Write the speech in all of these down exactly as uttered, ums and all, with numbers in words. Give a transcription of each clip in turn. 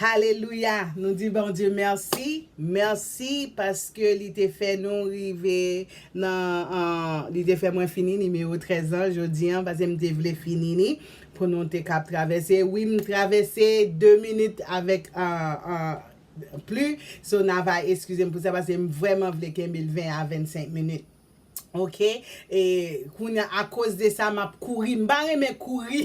Alelouya! Nou di Bondye mèsi. Mèsi paske li te fè nou rive nan, an, li te fè mwen fini nimewo trèz lan jodi an, paske m te vle fini li pou nou te kap travèse. Wi, m travèse de minit avèk, an, an, pli. So, n a va eskize m pou sa, paske m vrèman vle kenbe l ven a vennsenk minit. Oke? E kounye a, akoz de sa, m ap kouri. M pa renmen kouri.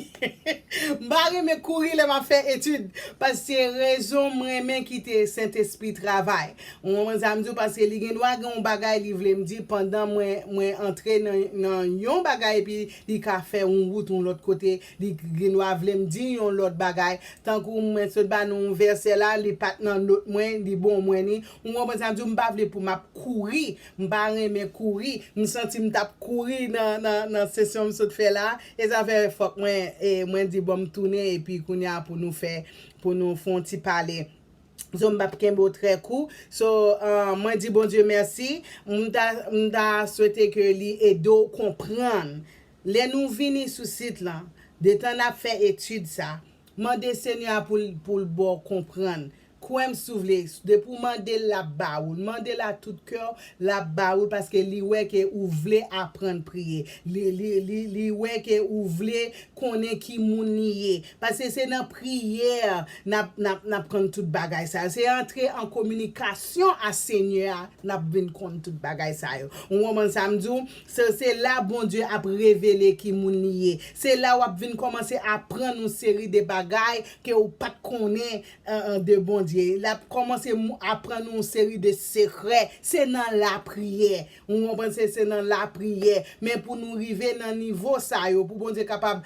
M pa renmen kouri lè m ap fè etid. Paske rezon m renmen kite Sentespri travay. Ou konprann sa m di w? Paske li gen dwa gen yon bagay li vle m di pandan mwen, mwen antre nan, nan yon bagay epi li ka fè yon wout yon lòt kote. Li gen dwa vle m di yon lòt bagay. Tankou mwen sot ba nou yon vèsè la, li pa t nan not mwen, li bon mwen li. Ou konprann sa m di w? M pa vle pou m ap kouri. M pa renmen kouri. M santi m t ap kouri nan, nan, nan sesyon m sot fè la. E sa fè fòk mwen, e, mwen di bon m tounen epi kounye a pou nou fè, pou nou fè yon ti pale. So, m p ap kenbe w trè kou. So, uh, mwen di Bondye mèsi. M ta, m ta swete ke li ede w konprann. Lè nou vini sou sit lan, detan n ap fè etid sa, mande Senyè a pou l, pou l ba w konprann. Kwè m si w vle, depi w mande l, l ap ba ou l. Mande l a tout kè w, l ap ba ou l, paske li wè ke ou vle aprann priye. Li, li, li, li wè ke ou vle konnen ki moun li ye. Paske se nan priyè n ap, n ap, n ap konn tout bagay sa yo. Se antre an kominikasyon a Senyè a, n ap vin konn tout bagay sa yo. Ou konprann sa m di w? Se, se la Bondye ap revele ki moun li ye. Se la w ap vin kòmanse aprann yon seri de bagay ke ou pa t konnen, an, an, de Bondye. L ap kòmanse mou-, aprann ou yon seri de sekrè. Se nan lapriyè. Ou konprann? Se, se nan lapriyè. Men pou nou rive nan nivo sa yo, pou Bondye kapab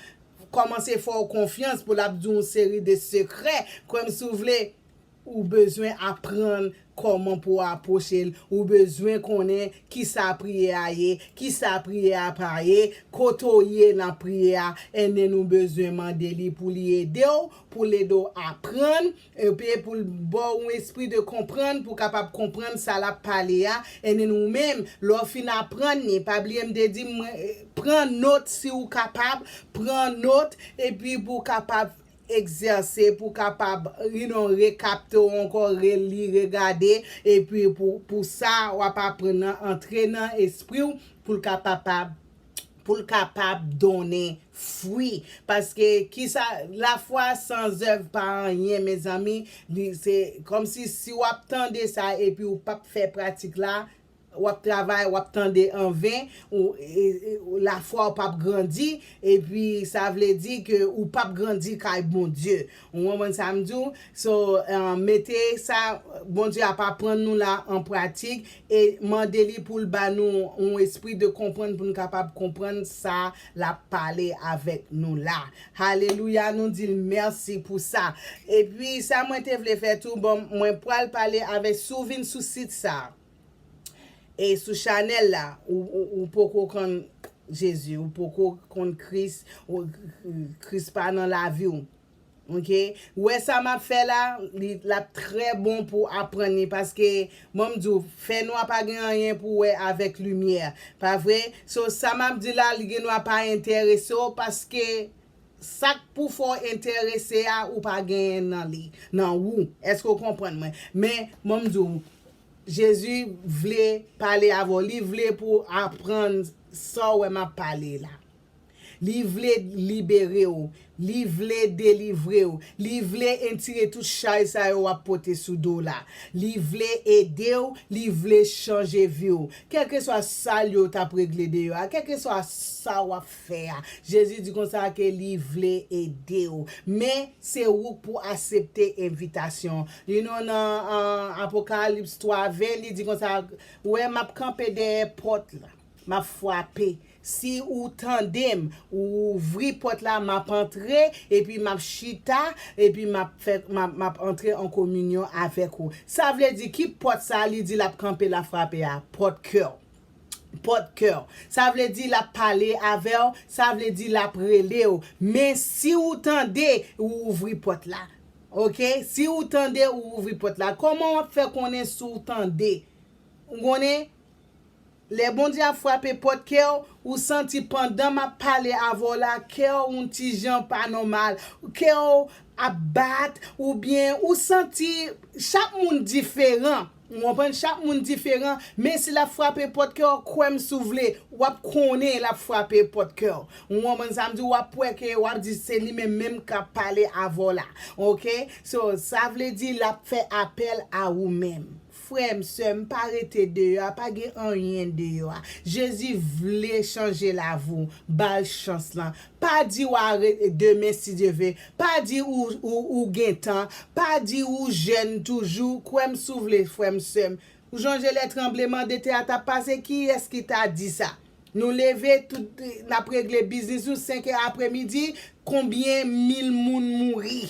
kòmanse fè w konfyans, pou l ap di w yon seri de sekrè, kwè m si w vle, ou bezwen aprann kòman pou w apwoche l. Ou bezwen konnen kisa priyè a ye, kisa priyè a pa ye, kote w ye nan priyè a, and then ou bezwen mande li pou li ede w, pou l ede w aprann, epi pou l ba w yon espri de konprann, pou w kapab konprann sa l ap pale a, and then ou menm, lè w fin aprann li, pa bliye m te di mwen, pran not si w kapab, pran not, epi pou w kapab egzèse, pou w kapab, you know, rekapte w ankò, reli, regade, epi pou, pou sa, w ap aprann nan, antre nan espri w, pou l kapab, pou l kapab donnen fwi. Paske kisa, lafwa san zèv pa anyen, mezanmi, li, se kòmsi si w ap tande sa epi w p ap fè pratik la, w ap travay, w ap tande anven, ou, e, e, lafwa w p ap grandi, epi sa vle di ke ou p ap grandi kay Bondye. Ou konprann sa m di w? So, eh, mete sa, Bondye ap aprann nou la an pratik, e mande li pou l ba nou yon espri de konprann pou n kapab konprann sa l ap pale avèk nou la. Alelouya, nou di l mèsi pou sa. Epi, sa mwen te vle fè tou, bon, mwen pral pale avèk, si w vin sou sit sa, e sou chanèl la, ou, ou, ou poko konn Jezi, ou poko konn Kris, ou, Kris pa nan lavi w. Oke? Ou wè sa m ap fè la, li, l ap trè bon pou aprann li, paske, bon, m di w, fènwa pa gen anyen pou wè avèk limyè, pa vre? So, sa m ap di la, li gen dwa pa enterese w, paske sa k pou fè w enterese a, ou pa genyen nan li, nan ou. Èske w konprann mwen? Men, bon, m di w, Jezi vle pale avè w, li vle pou w aprann sa w wè m ap pale la. Li vle libere w, li vle delivre w, li vle entire tout chay sa yo w ap pote sou do w la. Li vle ede w, li vle chanje vi w. Kèlkeswa sa l yo t ap regle deyò a, kèlkeswa sa w ap fè a, Jezi di konsa ke li vle ede w. Men, se ou k pou aksepte envitasyon. You know, nan, uh, Apokalips twa ven, li di konsa, ou wè, m ap kanpe dèyè pòt la, m ap frape. Si ou tande m, ou ouvri pòt la, m ap antre, epi m ap chita, epi m ap fè, m ap, m ap antre an kominyon avèk ou. Sa vle di, ki pòt sa li di l ap kanpe, l ap frape a? Pòt kè w. Pòt kè w. Sa vle di l ap pale avè w, sa vle di l ap rele w. Men si ou tande, ou ouvri pòt la. Oke? Si ou tande, ou ouvri pòt la. Kòman w ap fè konnen si w tande? Ou konnen? Lè Bondye ap frape pòt kè w, ou santi pandan m ap pale avè w la, kè w yon ti jan pa nòmal, kè w ap bat, oubyen ou santi chak moun diferan. Ou konprann? Chak moun diferan, men si l ap frape pòt kè w, kwè m si w vle, w ap konnen l ap frape pòt kè w. Ou konprann sa m di w? W ap wè ke w ap di se li menm menm k ap pale avè w la. Oke? So, sa vle di l ap fè apèl a ou menm. Frè m, sè m, pa rete deyò a, pa gen anyen deyò a. Jezi vle chanje lavi w, ba l chans lan. Pa di w a re-, demen si Dye ve. Pa di ou, ou, ou gen tan. Pa di ou jèn toujou. Kwè m si w vle, frè m, sè m. Ou sonje lè tranbleman de tè a t ap pase, kiyès ki ta di sa? Nou leve, tout, n ap regle biznis nou, senk è apremidi, konbyen mil moun mouri?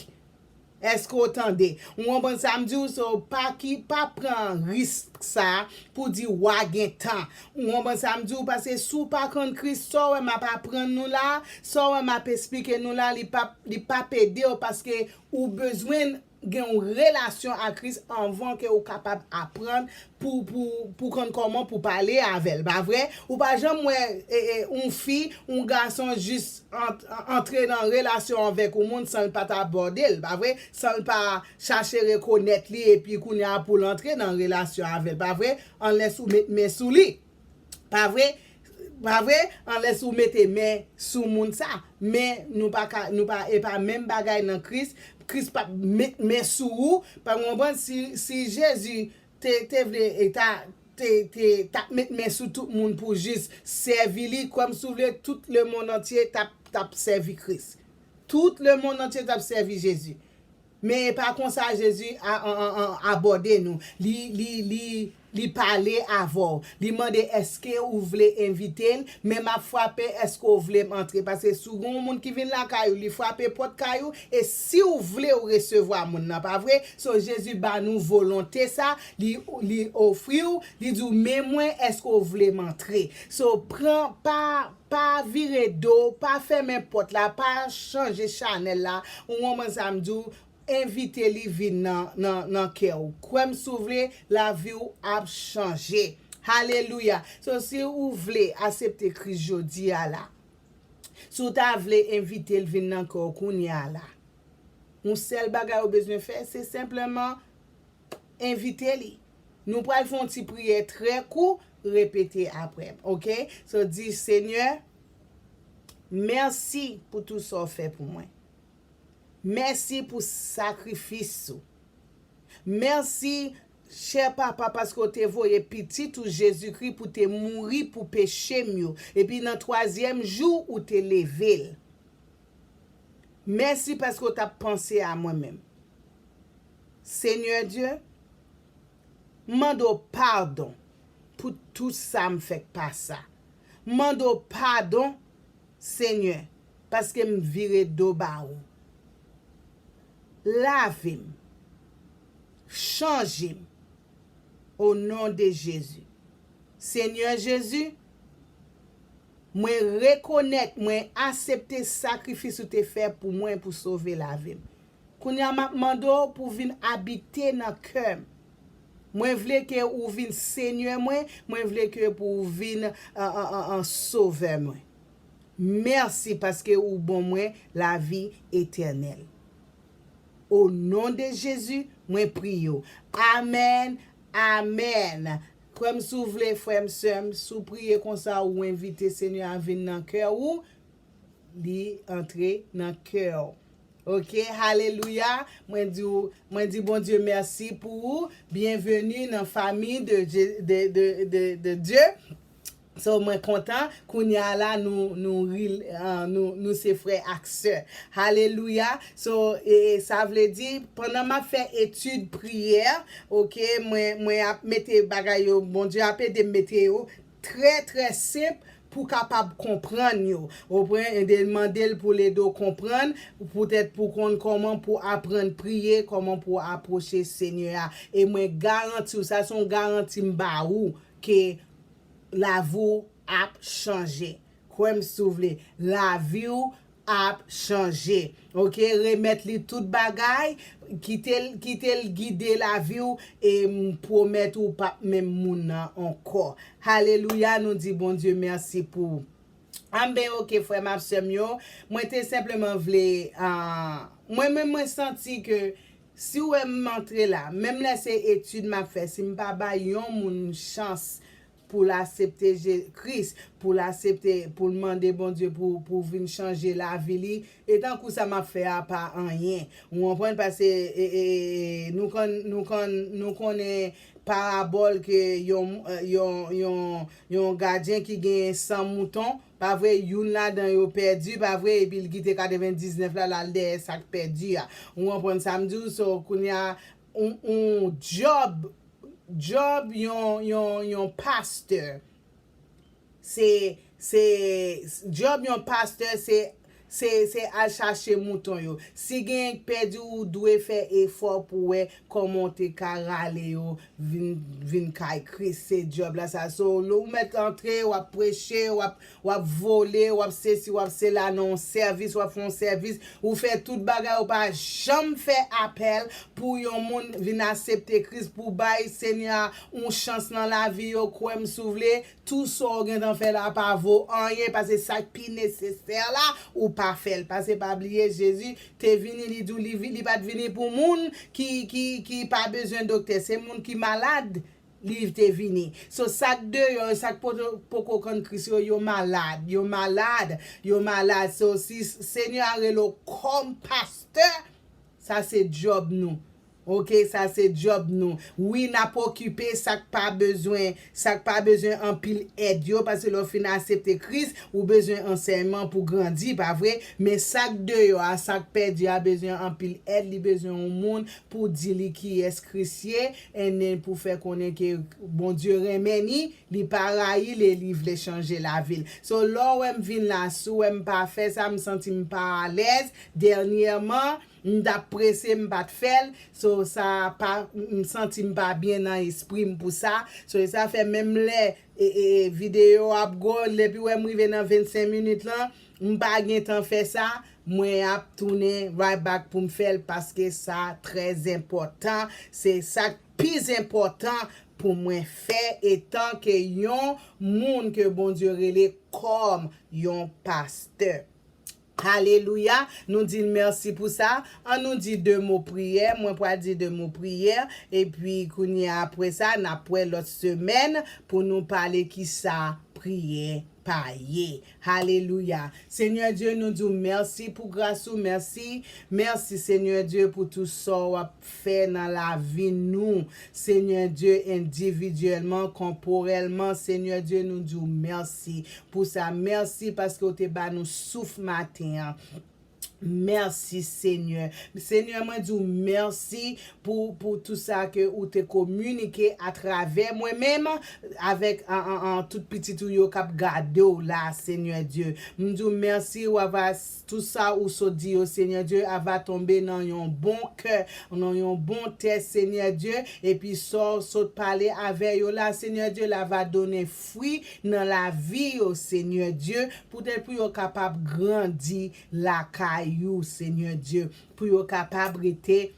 Èske w tande? Ou konprann sa m di w? So, pa ki, pa pran risk sa pou di w a gen tan. Ou konprann sa m di w? Paske si w pa konn Kris, sa w wè m ap aprann nou la, sa w wè m ap esplike nou la, li p ap, li p ap ede w paske ou bezwen gen yon relasyon ak Kris anvan ke ou kapab aprann pou, pou, pou konn kòman pou pale avè l, pa vre? Ou pa janm wè e, e, yon fi, yon gason jis ant-, antre nan relasyon avèk yon moun san l pa t abòde l, pa vre? San l pa chache rekonèt li epi kounye a pou l antre nan relasyon avè l, pa vre? Unless ou met men sou li. Pa vre? Pa vre? Unless ou mete men sou moun sa. Men nou pa ka, nou pa, e pa menm bagay nan Kris. Kris p ap met men sou ou. Pa konprann si, si Jezi te, te vle, e ta, te, te, t ap met men sou tout moun pou jis sèvi li, kwè m si w vle, tout lemonn antye t ap, t ap sèvi Kris. Tout lemonn antye t ap sèvi Jezi. Men e pa konsa Jezi a, a, a, a, abòde nou. Li, li, li, li pale avè w. Li mande èske ou vle envite l, men m ap frape, èske w vle m antre? Paske si w gen yon moun ki vin lakay ou, li frape pòt kay ou, e si w vle w resevwa moun nan, pa vre? So, Jezi ba nou volonte sa, li, li ofri w, li di w, men mwen, èske w vle m antre? So, pran, pa, pa vire do, pa fèmen pòt la, pa chanje chanèl la. Ou konprann sa m di w? Envite li vin nan, nan, nan kè w. Kwè m si w vle, lavi w ap chanje. Halelouya. So, si ou vle aksepte Kris jodi a la, si w ta vle envite l vin nan kè w kounye a la, yon sèl bagay ou bezwen fè, se senpleman envite li. Nou pral fè yon ti priyè trè kou, repete apre m, oke? So, di, Senyè, mèsi pou tou sa w fè pou mwen. Mèsi pou sakrifis ou. Mèsi, chè Papa, paske w te voye Pitit ou Jezikri pou te mouri pou peche m yo, epi nan twazyèm jou, ou te leve l. Mèsi paske w t ap panse a mwen menm. Senyè Dye, m mande w padon pou tout sa m fèk pase a. M mande w padon, Senyè, paske m vire do ba ou. Lave m. Chanje m. O non de Jezi. Senyè Jezi, mwen rekonèt, mwen aksepte sakrifis ou te fè pou mwen pou sove lavi m. Kounye a, m ap mande w pou w vin abite nan kè m. Mwen vle ke ou vin Senyè mwen, mwen vle ke pou w vin, an, an, an, an, Sovè mwen. Mèsi paske ou ban mwen lavi etènèl. O non de Jezi, mwen priye w. Amèn, amèn. Kwè m si w vle, frè m, sè m, si w priye konsa, ou envite Senyè a vin nan kè ou, li antre nan kè w. Oke, halelouya. Mwen di w, mwen di Bondye mèsi pou ou. Byenveni nan fanmi de, de, de, de, de Dye. So, mwen kontan. Kounye a la, nou, nou, ril-, ah, nou, nou se frè ak sè. Halelouya. So, e, e sa vle di, pandan m ap fè etid priyè, oke, mwen, mwen ap mete bagay yo, Bondye ap ede m mete yo trè, trè senp pou kapab konprann yo. Ou pran, e de mande l pou l ede w konprann, poutèt pou konn kòman pou aprann priye, kòman pou apwoche Senyè a. E mwen garanti w, sa se yon garanti m ba ou, ke lavi w ap chanje. Kwè m si w vle, lavi w ap chanje. Oke, remèt li tout bagay, kite l, kite l gide lavi w, e m pwomèt ou p ap menm moun nan ankò. Alelouya, nou di Bondye mèsi pou. Anben, oke, frè m ak sè m yo, mwen te senpleman vle, ah, mwen menm, mwen santi ke si w wè m antre la, menm lè se etid m ap fè, si m pa bay yon moun chans pou l aksepte Je-, Kris, pou l aksepte, pou l mande Bondye pou, pou vin chanje lavi li, e tankou sa m ap fè a pa anyen. Ou konprann? Paske, e, e, e, nou konn, nou konn, nou konnen parabòl ke yon, yon, yon, yon gadyen ki gen san mouton, pa vre, youn ladan yo pèdi, pa vre, epi l kite katrevendiznèf la, l al dèyè sa k pèdi a. Ou konprann sa m di w? So, kounye a, on, on djòb, djòb yon, yon, yon pastè, se, se, djòb yon pastè, se, se, se al chache mouton yo. Si gen k pèdi, ou dwe fè efò pou wè kòman w te ka rale yo vin, vin kay Kris. Se djòb la sa. So, lè w mèt antre, w ap preche, w ap, w ap vole, w ap sesi, w ap sela nan yon sèvis, w ap fè yon sèvis, ou fè tout bagay, ou pa janm fè apèl pou yon moun vin aksepte Kris, pou bay Senyè a yon chans nan lavi yo, kwè m si w vle, tou sa w gentan fè la pa vo anyen, paske sa k pi nesesè la, ou pa fè l. Paske pa bliye, Jezi te vini, li di w, li, vi- li pa t vini pou moun ki, ki, ki pa bezwen doktè, se moun ki malad li te vini. So, sa k deyò, sa k poto- poko konn Kris yo, yo malad, yo malad, yo malad. So, si Senyè a rele w kòm pastè, sa se djòb nou. Oke, sa se djòb nou. Wi, n ap okipe sa k pa bezwen, sa k pa bezwen anpil èd yo, paske lè w fin aksepte Kris, ou bezwen ansèyman pou grandi, pa vre? Men sa k deyò a, sa k pèdi a bezwen anpil èd, li bezwen yon moun pou di li kiyès Kris ye, and then pou fè konnen ke Bondye renmen li, li pa rayi l e li vle chanje lavi l. So, lè w wè m vin la, si w wè m pa fè sa, m santi m pa alèz. Dènyèman, m t ap prese, m pa t fè l. So, sa pa, m santi m pa byen nan espri m pou sa. So, e sa fè menm lè, e, e, videyo ap gwo, depi wè m rive nan vennsenk minit lan, m pa gen tan fè sa, mwen ap tounen right back pou m fè l, paske sa trè enpòtan. Se sa k pi enpòtan pou mwen fè etan ke yon moun ke Bondye rele kòm yon pastè. Alelouya. Nou di l mèsi pou sa. An nou di de mo priyè. Mwen pral di de mo priyè. Epi kounye a, apre sa, n ap wè lòt semèn pou nou pale kisa priyè pa ye. Alelouya. Senyè Dye, nou di w mèsi pou gras ou. Mèsi. Mèsi, Senyè Dye, pou tou sa w ap fè nan lavi nou. Senyè Dye, endividyèlman, kòporèlman, Senyè Dye, nou di w mèsi pou sa. Mèsi paske w te ba nou souf maten an. Mèsi, Senyè. Senyè, mwen di w mèsi pou, pou tou sa ke ou te kominike atravè mwen menm, avèk, an, an, an, tout pitit ou yo k ap gade w la, Senyè Dye. M di w mèsi, w ava, tou sa ou sot di yo, Senyè Dye, ava tonbe nan yon bon kè, nan yon bon tè, Senyè Dye, epi sa w sot pale avè yo la, Senyè Dye, l ava donnen fwi nan lavi yo, Senyè Dye, poutèt pou yo kapab grandi lakay ou, Senyè Dye, pou yo kapab rete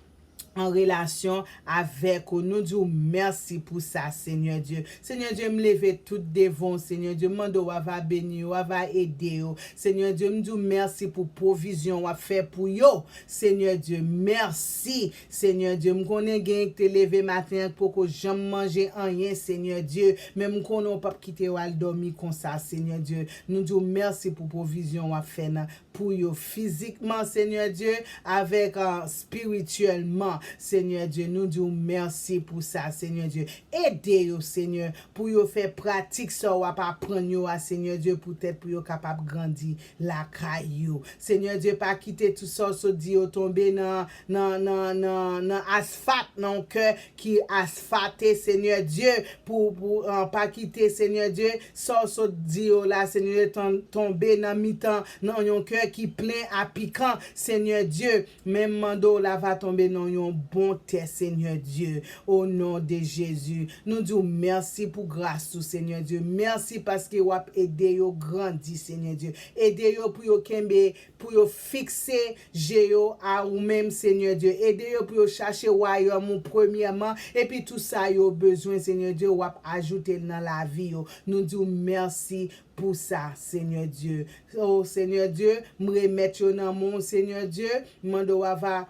an relasyon avèk ou. Nou di w mèsi pou sa, Senyè Dye. Senyè Dye, m leve tout devan w, Senyè Dye. M mande w ava beni yo, ava ede yo. Senyè Dye, m di w mèsi pou pwovizyon w ap fè pou yo. Senyè Dye, mèsi. Senyè Dye, m konnen gen ki te leve maten an ki poko janm manje anyen, Senyè Dye. Men m konnen w p ap kite yo al dòmi konsa, Senyè Dye. Nou di w mèsi pou pwovizyon w ap fè nan pou yo fizikman, Senyè Dye, avèk, ah, espirityèlman, Senyè Dye. Nou di w mèsi pou sa, Senyè Dye. Ede yo, Senyè, pou yo fè pratik sa w ap aprann yo a, Senyè Dye, poutèt pou yo kapab grandi lakay yo. Senyè Dye, pa kite tou sa w sot di yo tonbe nan, nan, nan, nan, nan asfat, nan yon kè ki asfate, Senyè Dye, pou, pou, ah, pa kite, Senyè Dye, sa w sot di yo la, Senyè Dye, ton- tonbe nan mitan, nan yon kè ki plen a pikan, Senyè Dye, men m mande w la va tonbe nan yon bon tè, Senyè Dye. O non de Jezi, nou di w mèsi pou gras ou, Senyè Dye. Mèsi paske w ap ede yo grandi, Senyè Dye. Ede yo pou yo kenbe, pou yo fikse je yo a ou menm, Senyè Dye. Ede yo pou yo chache wayòm ou premyèman, epi tou sa yo bezwen, Senyè Dye, w ap ajoute l nan lavi yo. Nou di w mèsi pou sa, Senyè Dye. O Senyè Dye, m remèt yo nan men w, Senyè Dye. M mande w ava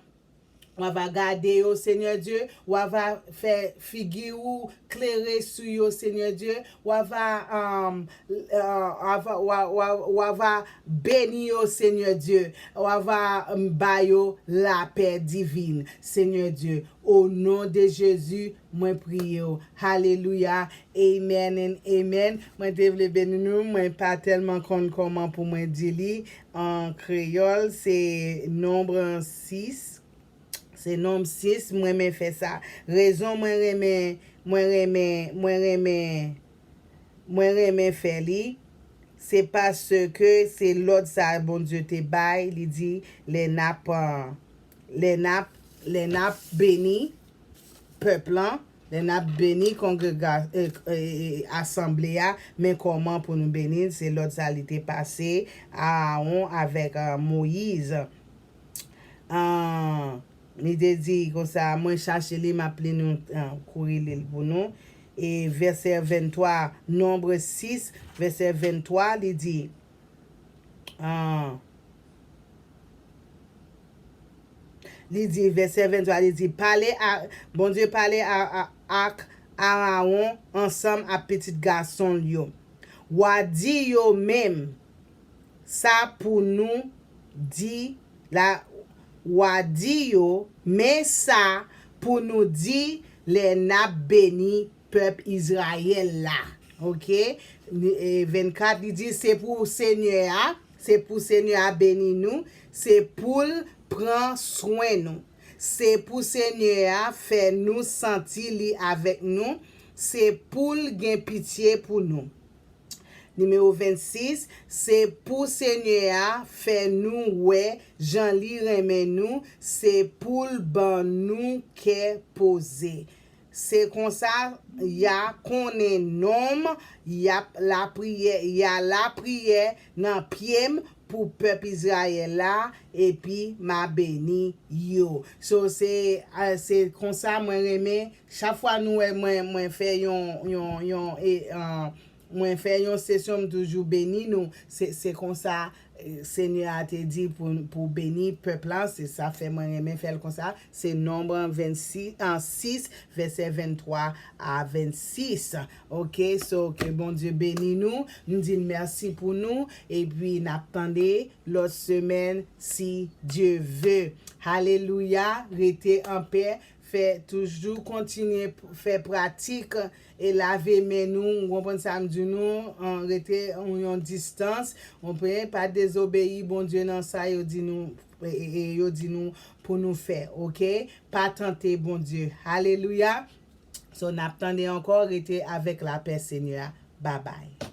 w ava gade yo, Senyè Dye. W ava fè figi ou klere sou yo, Senyè Dye. W ava, um, uh, ava, w a- w a- w ava beni yo, Senyè Dye. W ava, um, ba yo lapè divin, Senyè Dye. O non de Jezi, mwen priye w. Alelouya. Amen and amen. Mwen te vle beni nou. Mwen pa tèlman konn kòman pou mwen di li an kreyòl. Se Nonb sis. Se Nonb sis, mwen renmen fè sa. Rezon mwen renmen, mwen renmen, mwen renmen, mwen renmen fè li, se paske se lòd sa Bondye te bay, li di, lè n ap, lè n ap, lè n ap beni pèp lan, lè n ap beni kongrega, e, e, e, asanble a, men kòman pou nou beni l, se lòd sa li te pase Aawon avèk, e, Moyiz. An, li te di konsa, mwen chache li, m ap li nou, an, kouri li l pou nou. E vèsè venntwa, Nonb sis, vèsè venntwa, li di, an, li di, vèsè venntwa, li di, pale a, Bondye pale a, a, ak Aawon ansanm ak pitit gason l yo. W a di yo menm, sa pou nou di la, w a di yo, men sa pou nou di lè n ap beni pèp Izrayèl la. Oke? Ni- e vennkat, li di, se pou Senyè a, se pou Senyè a beni nou, se pou l pran swen nou. Se pou Senyè a fè nou santi li avèk nou, se pou l gen pitye pou nou. Nimewo vennsis, se pou Senyè a fè nou wè jan li renmen nou, se pou l ban nou kè poze. Se konsa, y a konnen non m, y ap lapriyè, y a lapriyè nan pye m pou pèp Izrayèl la, epi m a beni yo. So, se, eh, se konsa mwen renmen, chak fwa nou wè mwen, mwen fè yon, yon, yon, e, ah, mwen fè yon sesyon, m toujou beni nou. Se, se konsa, eh, Senyè a te di pou, pou beni pèp la, se sa fè mwen renmen fè l konsa. Se Nonb vennsis, ah, sis, vèsè venntwa a vennsis. Oke, so ke Bondye beni nou. M di l mèsi pou nou. Epi n ap tande lòt semèn, si Dye ve. Alelouya, rete anpè, fè toujou kontinye p- fè pratik e lave men nou, ou konprann sa m di nou, an, rete yon, yon distans, ou konprann, pa dezobeyi Bondye nan sa yo di nou, e, e, e, yo di nou pou nou fè, oke? Pa tante Bondye. Alelouya. So, n ap tande ankò, rete avèk lapè Senyè a. Babay.